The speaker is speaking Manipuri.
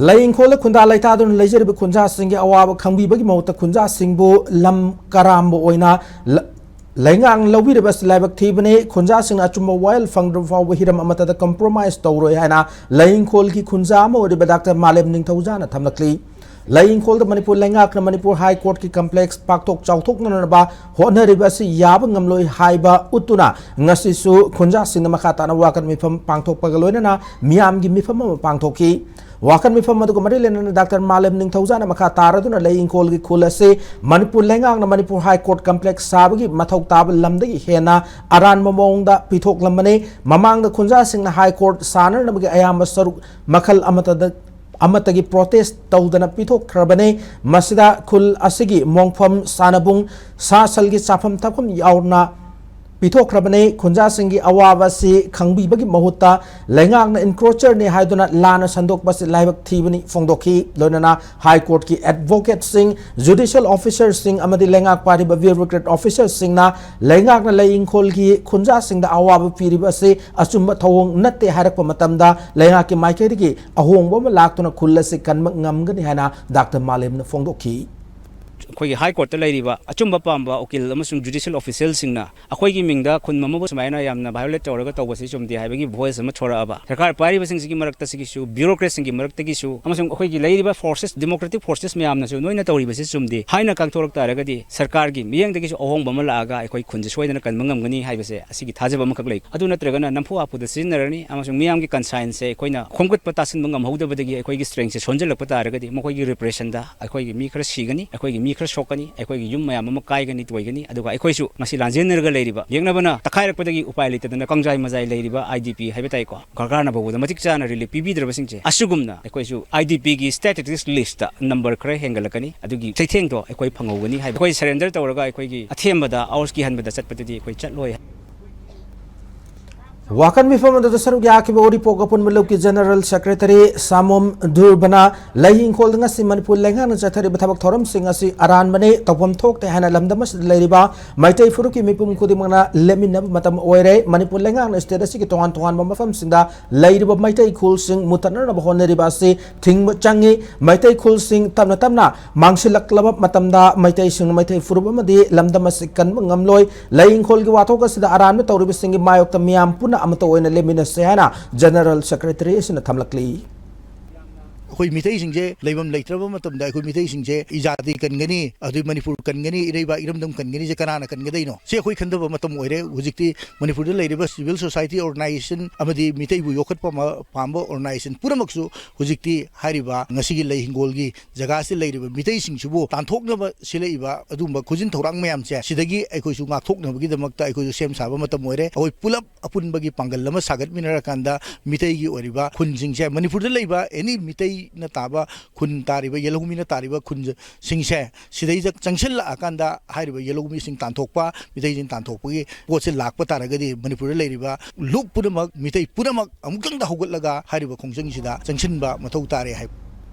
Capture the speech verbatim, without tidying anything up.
ꯂꯩ ꯏꯪꯈꯣꯜꯗ ꯈꯨꯟꯗꯥ ꯂꯩꯇꯥꯗꯨꯅ ꯂꯩꯖꯔꯤꯕ ꯈꯨꯟꯖꯥꯁꯤꯡꯒꯤ ꯑꯋꯥꯕ ꯈꯪꯕꯤꯕꯒꯤ ꯃꯍꯨꯠꯇ ꯈꯨꯟꯖꯥꯁꯤꯡꯕꯨ ꯂꯝ ꯀꯔꯥꯝꯕ ꯑꯣꯏꯅ ꯂ-, ꯂꯩꯉꯥꯛꯅ ꯂꯧꯕꯤꯔꯤꯕ ꯑꯁꯤ ꯂꯥꯏꯕꯛ ꯊꯤꯕꯅꯤ꯫ ꯈꯨꯟꯖꯥꯁꯤꯡꯅ ꯑꯆꯨꯝꯕ ꯋꯥꯌꯦꯜ ꯐꯪꯗ꯭ꯔꯕ ꯐꯥꯎꯕ ꯍꯤꯔꯝ ꯑꯃꯠꯇꯗ compromise ꯇꯧꯔꯣꯏ ꯍꯥꯏꯅ ꯂꯩ ꯏꯪꯈꯣꯜꯒꯤ ꯈꯨꯟꯖꯥ ꯑꯃ ꯑꯣꯏꯔꯤꯕ ꯗꯥꯛꯇꯔ ꯃꯥꯂꯦꯝ ꯅꯤꯡꯊꯧꯖꯥꯅ ꯊꯝꯂꯛꯂꯤ꯫ ꯂꯩ ꯏꯪꯈꯣꯜꯗ ꯃꯅꯤꯄꯨꯔ ꯂꯩꯉꯥꯛꯅ ꯃꯅꯤꯄꯨꯔ High Courtꯀꯤ complex ꯄꯥꯛꯊꯣꯛ ꯆꯥꯎꯊꯣꯛꯅꯅꯕ ꯍꯣꯠꯅꯔꯤꯕ ꯑꯁꯤ ꯌꯥꯕ ꯉꯝꯂꯣꯏ ꯍꯥꯏꯕ ꯎꯠꯇꯨꯅ ꯉꯁꯤꯁꯨ ꯈꯨꯟꯖꯥꯁꯤꯡꯅ ꯃꯈꯥ ꯇꯥꯅ ꯋꯥꯀꯠ ꯃꯤꯐꯝ ꯄꯥꯡꯊꯣꯛꯄꯒ ꯂꯣꯏꯅꯅ ꯃꯤꯌꯥꯝꯒꯤ ꯃꯤꯐꯝ ꯑꯃ ꯄꯥꯡꯊꯣꯛꯈꯤ꯫ ꯋꯥꯀꯠ ꯃꯤꯐꯝ ꯑꯗꯨꯒ ꯃꯔꯤ ꯂꯩꯅꯅ ꯗꯥꯛꯇꯔ ꯃꯥꯂꯦꯝ ꯅꯤꯡꯊꯧꯖꯥꯅ ꯃꯈꯥ ꯇꯥꯔꯗꯨꯅ ꯂꯩ ꯏꯪꯈꯣꯜꯒꯤ ꯈꯨꯜ ꯑꯁꯤ ꯃꯅꯤꯄꯨꯔ ꯂꯩꯉꯥꯛꯅ ꯃꯅꯤꯄꯨꯔ High Court complex ꯁꯥꯕꯒꯤ ꯃꯊꯧ ꯇꯥꯕ ꯂꯝꯗꯒꯤ ꯍꯦꯟꯅ ꯑꯔꯥꯟꯕ ꯃꯑꯣꯡꯗ ꯄꯤꯊꯣꯛꯂꯝꯕꯅꯤ꯫ ꯃꯃꯥꯡꯗ ꯈꯨꯟꯖꯥꯁꯤꯡꯅ High Court ꯁꯥꯅꯅꯕꯒꯤ ꯑꯌꯥꯝꯕ ꯁꯔꯨꯛ ꯃꯈꯜ ꯑꯃꯠꯇꯗ ꯑꯃꯠꯇꯒꯤ protest ꯇꯧꯗꯅ ꯄꯤꯊꯣꯛꯈ꯭ꯔꯕꯅꯤ꯫ ꯃꯁꯤꯗ ꯈꯨꯜ ꯑꯁꯤꯒꯤ ꯃꯣꯡꯐꯝ, ꯁꯥꯟꯅꯕꯨꯡ, ꯁꯥ ꯁꯟꯒꯤ ꯆꯥꯐꯝ ꯊꯛꯐꯝ ꯌꯥꯎꯅ ꯄꯤꯊꯣꯛꯈ꯭ꯔꯕꯅꯤ꯫ ꯈꯨꯟꯖꯥꯁꯤꯡꯒꯤ ꯑꯋꯥꯕ ꯑꯁꯤ ꯈꯪꯕꯤꯕꯒꯤ ꯃꯍꯨꯠꯇ ꯂꯩꯉꯥꯛꯅ encroacherꯅꯤ ꯍꯥꯏꯗꯨꯅ ꯂꯥꯟꯅ ꯁꯟꯗꯣꯛꯄꯁꯤ ꯂꯥꯏꯕꯛ ꯊꯤꯕꯅꯤ ꯐꯣꯡꯗꯣꯛꯈꯤ꯫ ꯂꯣꯏꯅꯅ High Courtꯀꯤ advocateꯁꯤꯡ, judicial officerꯁꯤꯡ ꯑꯃꯗꯤ ꯂꯩꯉꯥꯛ ꯄꯥꯏꯔꯤꯕ bureaucrat officerꯁꯤꯡꯅ ꯂꯩꯉꯥꯛꯅ ꯂꯩ ꯏꯪꯈꯣꯜꯒꯤ ꯈꯨꯟꯖꯥꯁꯤꯡꯗ ꯑꯋꯥꯕ ꯄꯤꯔꯤꯕ ꯑꯁꯤ ꯑꯆꯨꯝꯕ ꯊꯧꯑꯣꯡ ꯅꯠꯇꯦ ꯍꯥꯏꯔꯛꯄ ꯃꯇꯝꯗ ꯂꯩꯉꯥꯛꯀꯤ ꯃꯥꯏꯀꯩꯗꯒꯤ ꯑꯍꯣꯡꯕ ꯑꯃ ꯂꯥꯛꯇꯨꯅ ꯈꯨꯜ ꯑꯁꯤ ꯀꯟꯕ ꯉꯝꯒꯅꯤ ꯍꯥꯏꯅ ꯗꯥꯛꯇꯔ ꯃꯥꯂꯦꯝꯅ ꯐꯣꯡꯗꯣꯛꯈꯤ꯫ ꯑꯩꯈꯣꯏꯒꯤ High Courtꯇ ꯂꯩꯔꯤꯕ ꯑꯆꯨꯝꯕ ꯄꯥꯝꯕ ꯎꯀꯤꯜ ꯑꯃꯁꯨꯡ judicial officialꯁꯤꯡꯅ ꯑꯩꯈꯣꯏꯒꯤ ꯃꯤꯡꯗ ꯈꯨꯟ ꯑꯃꯕꯨ ꯁꯨꯃꯥꯏꯅ ꯌꯥꯝꯅ violate ꯇꯧꯔꯒ ꯇꯧꯕꯁꯤ ꯆꯨꯝꯗꯦ ꯍꯥꯏꯕꯒꯤ voice ꯑꯃ ꯊꯣꯔꯛꯑꯕ, ꯁꯔꯀꯥꯔ ꯄꯥꯏꯔꯤꯕꯁꯤꯡꯁꯤꯒꯤ ꯃꯔꯛꯇꯁꯤꯒꯤꯁꯨ, bureaucratꯁꯤꯡꯒꯤ ꯃꯔꯛꯇꯒꯤꯁꯨ, ꯑꯃꯁꯨꯡ ꯑꯩꯈꯣꯏꯒꯤ ꯂꯩꯔꯤꯕ forces, democratic forces ꯃꯌꯥꯝꯅꯁꯨ ꯅꯣꯏꯅ ꯇꯧꯔꯤꯕꯁꯤ ꯆꯨꯝꯗꯦ ꯍꯥꯏꯅ ꯉꯥꯡꯊꯣꯔꯛ ꯇꯥꯔꯒꯗꯤ ꯁꯔꯀꯥꯔꯒꯤ ꯃꯤꯠꯌꯦꯡꯗꯒꯤꯁꯨ ꯑꯍꯣꯡꯕ ꯑꯃ ꯂꯥꯛꯑꯒ ꯑꯩꯈꯣꯏ ꯈꯨꯟꯁꯦ ꯁꯣꯏꯗꯅ ꯀꯟꯕ ꯉꯝꯒꯅꯤ ꯍꯥꯏꯕꯁꯦ ꯑꯁꯤꯒꯤ ꯊꯥꯖꯕ ꯑꯃꯈꯛ ꯂꯩ꯫ ꯑꯗꯨ ꯅꯠꯇ꯭ꯔꯒꯅ ꯅꯝꯐꯨ ꯍꯥꯐꯨꯗ ꯁꯤꯖꯤꯟꯅꯔꯅꯤ ꯑꯃꯁꯨꯡ ꯃꯤꯌꯥꯝꯒꯤ concernsꯁꯦ ꯑꯩꯈꯣꯏꯅ ꯈꯣꯝꯒꯠꯄ ꯇꯥꯁꯤꯟꯕ ꯉꯝꯍꯧꯗꯕꯗꯒꯤ ꯑꯩꯈꯣꯏꯒꯤ strengthꯁꯦ ꯁꯣꯟꯖꯜꯂꯛꯄ ꯇꯥꯔꯒꯗꯤ ꯃꯈꯣꯏꯒꯤ repressionꯗ ꯑꯩꯈꯣꯏꯒꯤ ꯃꯤ ꯈꯔ ꯁꯤꯒꯅꯤ, ꯑꯩꯈꯣꯏꯒꯤ ꯃꯤ ꯈꯔ ꯁꯣꯛꯀꯅꯤ, ꯑꯩꯈꯣꯏꯒꯤ ꯌꯨꯝ ꯃꯌꯥꯝ ꯑꯃ ꯀꯥꯏꯒꯅꯤ, ꯇꯣꯏꯒꯅꯤ꯫ ꯑꯗꯨꯒ ꯑꯩꯈꯣꯏꯁꯨ ꯉꯁꯤ ꯂꯥꯟꯖꯦꯟꯅꯔꯒ ꯂꯩꯔꯤꯕ, ꯌꯦꯛꯅꯕꯅ ꯇꯛꯈꯥꯏꯔꯛꯄꯗꯒꯤ ꯎꯄꯥꯏ ꯂꯩꯇꯗꯅ ꯀꯪꯖꯥꯏ ꯃꯖꯥꯏ ꯂꯩꯔꯤꯕ IDP ꯍꯥꯏꯕ ꯇꯥꯏꯀꯣ, ꯁꯔꯀꯥꯔꯅ ꯐꯥꯎꯕꯗ ꯃꯇꯤꯛ ꯆꯥꯅ relief ꯄꯤꯕꯤꯗ꯭ꯔꯕꯁꯤꯡꯁꯦ, ꯑꯁꯤꯒꯨꯝꯅ ꯑꯩꯈꯣꯏꯁꯨ IDPꯒꯤ statistics listꯇ number ꯈꯔ ꯍꯦꯟꯒꯠꯂꯛꯀꯅꯤ꯫ ꯑꯗꯨꯒꯤ ꯆꯩꯊꯦꯡꯗꯣ ꯑꯩꯈꯣꯏ ꯐꯪꯍꯧꯒꯅꯤ ꯍꯥꯏꯕ꯫ ꯑꯩꯈꯣꯏ surrender ꯇꯧꯔꯒ ꯑꯩꯈꯣꯏꯒꯤ ꯑꯊꯦꯝꯕꯗ, ꯑꯥꯎꯁ ꯀꯤꯍꯟꯕꯗ ꯆꯠꯄꯗꯨꯗꯤ ꯑꯩꯈꯣꯏ ꯆꯠꯂꯣꯏ꯫ ꯋꯥꯀꯠ ꯃꯤꯐꯝ ꯑꯗꯨꯗ ꯁꯔꯨꯛ ꯌꯥꯈꯤꯕ ꯎꯔꯤꯄꯣꯛ ꯑꯄꯨꯟꯕ ꯂꯨꯞꯀꯤ ꯖꯦꯅꯔꯦꯜ ꯁꯦꯀ꯭ꯔꯦꯇꯔꯤ ꯁꯥꯃꯣꯝ ꯙꯨꯔꯕꯅ ꯂꯩ ꯏꯪꯈꯣꯜꯗ ꯉꯁꯤ ꯃꯅꯤꯄꯨꯔ ꯂꯩꯉꯥꯛꯅ ꯆꯠꯊꯔꯤꯕ ꯊꯕꯛ ꯊꯧꯔꯝꯁꯤꯡ ꯑꯁꯤ ꯑꯔꯥꯟꯕꯅꯤ, ꯇꯧꯐꯝ ꯊꯣꯛꯇꯦ ꯍꯥꯏꯅ ꯂꯝꯗꯝ ꯑꯁꯤꯗ ꯂꯩꯔꯤꯕ ꯃꯩꯇꯩ ꯐꯨꯔꯨꯞꯀꯤ ꯃꯤꯄꯨꯝ ꯈꯨꯗꯤꯡꯃꯛꯅ ꯂꯦꯞꯃꯤꯟꯅꯕ ꯃꯇꯝ ꯑꯣꯏꯔꯦ꯫ ꯃꯅꯤꯄꯨꯔ ꯂꯩꯉꯥꯛꯅ ꯁ꯭ꯇꯦꯠ ꯑꯁꯤꯒꯤ ꯇꯣꯉꯥꯟ ꯇꯣꯉꯥꯟꯕ ꯃꯐꯝꯁꯤꯡꯗ ꯂꯩꯔꯤꯕ ꯃꯩꯇꯩ ꯈꯨꯜꯁꯤꯡ ꯃꯨꯠꯇꯅꯅꯕ ꯍꯣꯠꯅꯔꯤꯕ ꯑꯁꯤ ꯊꯤꯡꯕ ꯆꯪꯉꯤ꯫ ꯃꯩꯇꯩ ꯈꯨꯜꯁꯤꯡ ꯇꯞꯅ ꯇꯞꯅ ꯃꯥꯡꯁꯤꯜꯂꯛꯂꯕ ꯃꯇꯝꯗ ꯃꯩꯇꯩꯁꯤꯡꯅ ꯃꯩꯇꯩ ꯐꯨꯔꯨꯞ ꯑꯃꯗꯤ ꯂꯝꯗꯝ ꯑꯁꯤ ꯀꯟꯕ ꯉꯝꯂꯣꯏ꯫ ꯂꯩ ꯏꯪꯈꯣꯜꯒꯤ ꯋꯥꯊꯣꯛ ꯑꯁꯤꯗ ꯑꯔꯥꯟꯕ ꯇꯧꯔꯤꯕꯁꯤꯡꯒꯤ ꯃꯥꯌꯣꯛꯇ ꯃꯤꯌꯥꯝ ꯄꯨꯟꯅ ꯑꯃꯠꯇ ꯑꯣꯏꯅ ꯂꯦꯞꯃꯤꯟꯅꯁꯦ ꯍꯥꯏꯅ ꯖꯦꯅꯔꯦꯜ ꯁꯦꯀ꯭ꯔꯦꯇꯔꯤ ꯑꯁꯤꯅ ꯊꯝꯂꯛꯂꯤ꯫ ꯑꯩꯈꯣꯏ ꯃꯤꯇꯩꯁꯤꯡꯁꯦ ꯂꯩꯐꯝ ꯂꯩꯇ꯭ꯔꯕ ꯃꯇꯝꯗ ꯑꯩꯈꯣꯏ ꯃꯤꯇꯩꯁꯤꯡꯁꯦ ꯏꯖꯥꯇꯤ ꯀꯟꯒꯅꯤ, ꯑꯗꯨ ꯃꯅꯤꯄꯨꯔ ꯀꯟꯒꯅꯤ, ꯏꯔꯩꯕꯥꯛ ꯏꯔꯝꯗꯝ ꯀꯟꯒꯅꯤꯁꯦ ꯀꯅꯥꯅ ꯀꯟꯒꯗꯣꯏꯅꯣ? ꯁꯤ ꯑꯩꯈꯣꯏ ꯈꯟꯊꯕ ꯃꯇꯝ ꯑꯣꯏꯔꯦ꯫ ꯍꯧꯖꯤꯛꯇꯤ ꯃꯅꯤꯄꯨꯔꯗ ꯂꯩꯔꯤꯕ civil society organization ꯑꯃꯗꯤ ꯃꯤꯇꯩꯕꯨ ꯌꯣꯛꯈꯠꯄ ꯃ-, ꯄꯥꯝꯕ organization ꯄꯨꯝꯅꯃꯛꯁꯨ ꯍꯧꯖꯤꯛꯇꯤ ꯍꯥꯏꯔꯤꯕ ꯉꯁꯤꯒꯤ ꯂꯩ ꯍꯤꯡꯒꯣꯜꯒꯤ ꯖꯒꯥꯁꯤꯗ ꯂꯩꯔꯤꯕ ꯃꯤꯇꯩꯁꯤꯡꯁꯤꯕꯨ ꯇꯥꯟꯊꯣꯛꯅꯕ ꯁꯤꯜꯂꯛꯏꯕ ꯑꯗꯨꯒꯨꯝꯕ ꯈꯨꯖꯤꯟ ꯊꯧꯔꯥꯡ ꯃꯌꯥꯝꯁꯦ ꯁꯤꯗꯒꯤ ꯑꯩꯈꯣꯏꯁꯨ ꯉꯥꯛꯊꯣꯛꯅꯕꯒꯤꯗꯃꯛꯇ ꯑꯩꯈꯣꯏꯁꯨ ꯁꯦꯝ ꯁꯥꯕ ꯃꯇꯝ ꯑꯣꯏꯔꯦ꯫ ꯑꯩꯈꯣꯏ ꯄꯨꯂꯞ ꯑꯄꯨꯟꯕꯒꯤ ꯄꯥꯡꯒꯜ ꯑꯃ ꯁꯥꯒꯠꯃꯤꯟꯅꯔꯀꯥꯟꯗ ꯃꯤꯇꯩꯒꯤ ꯑꯣꯏꯔꯤꯕ ꯈꯨꯟꯁꯤꯡꯁꯦ, ꯃꯅꯤꯄꯨꯔꯗ ꯂꯩꯕ ꯑꯦꯅꯤ ꯃꯤꯇꯩꯅ ꯇꯥꯕ ꯈꯨꯟ ꯇꯥꯔꯤꯕ, ꯌꯦꯜꯍꯧꯃꯤꯅ ꯇꯥꯔꯤꯕ ꯈꯨꯟꯁꯤꯡꯁꯦ ꯁꯤꯗꯩꯗ ꯆꯪꯁꯤꯜꯂꯛꯑꯀꯥꯟꯗ ꯍꯥꯏꯔꯤꯕ ꯌꯦꯜꯍꯧꯃꯤꯁꯤꯡ ꯇꯥꯟꯊꯣꯛꯄ, ꯃꯤꯇꯩꯁꯤꯡ ꯇꯥꯟꯊꯣꯛꯄꯒꯤ ꯄꯣꯠꯁꯦ ꯂꯥꯛꯄ ꯇꯥꯔꯒꯗꯤ ꯃꯅꯤꯄꯨꯔꯗ ꯂꯩꯔꯤꯕ ꯂꯨꯞ ꯄꯨꯝꯅꯃꯛ, ꯃꯤꯇꯩ ꯄꯨꯝꯅꯃꯛ ꯑꯃꯨꯛꯇꯪꯗ ꯍꯧꯒꯠꯂꯒ ꯍꯥꯏꯔꯤꯕ ꯈꯣꯡꯖꯪꯁꯤꯗ ꯆꯪꯁꯤꯟꯕ ꯃꯊꯧ ꯇꯥꯔꯦ ꯍꯥꯏꯕ꯫